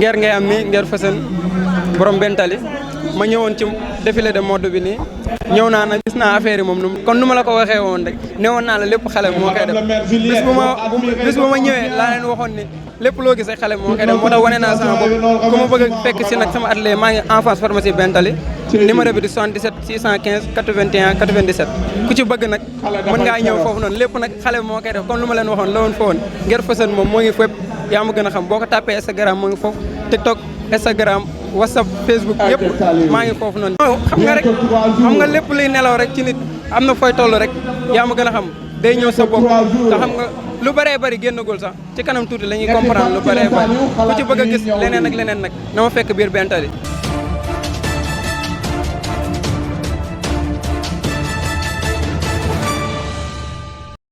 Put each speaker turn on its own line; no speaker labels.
ngeer ngay am nii ngeer Fësën borom bentali ma ñëwoon ci défilé de mode bi nii ñëw naa nag gis naa affaire yi moom kon nu ma la ko waxee woon rek newoon naa la lépp xale moo koy def bis bu ma ñëwee laa leen waxoon ni lépp loo gis rek xale moo koy def moo tax wane naa sama bopp ku ma bëgg a fekk si nag sama atelier maa ngi en face pharmacie Bentali numéro bi di 77 615 81 97 ku ci bëgg nag mën ngaa ñëw foofu noonu lépp nag xale moo koy def comme lu ma leen waxoon la woon fa woon Nguer Fësën moom moo ngi fépp yaa ma gën a xam boo ko tàppee Instagram moo ngi foofu TikTok Instagram WhatsApp Facebook yëpp maa ngi foofu noonu xam nga rek xam nga lépp luy nelaw rek ci nit am na fooy toll rek yaa ma gën a xam day ñëw sa bopp te xam nga lu bëree bëri génnagul sax ci kanam tuuti la ñuy comprendre lu bëree bëri ku ci bëgg a gis leneen ak leneen nag na ma fekk biir Bentali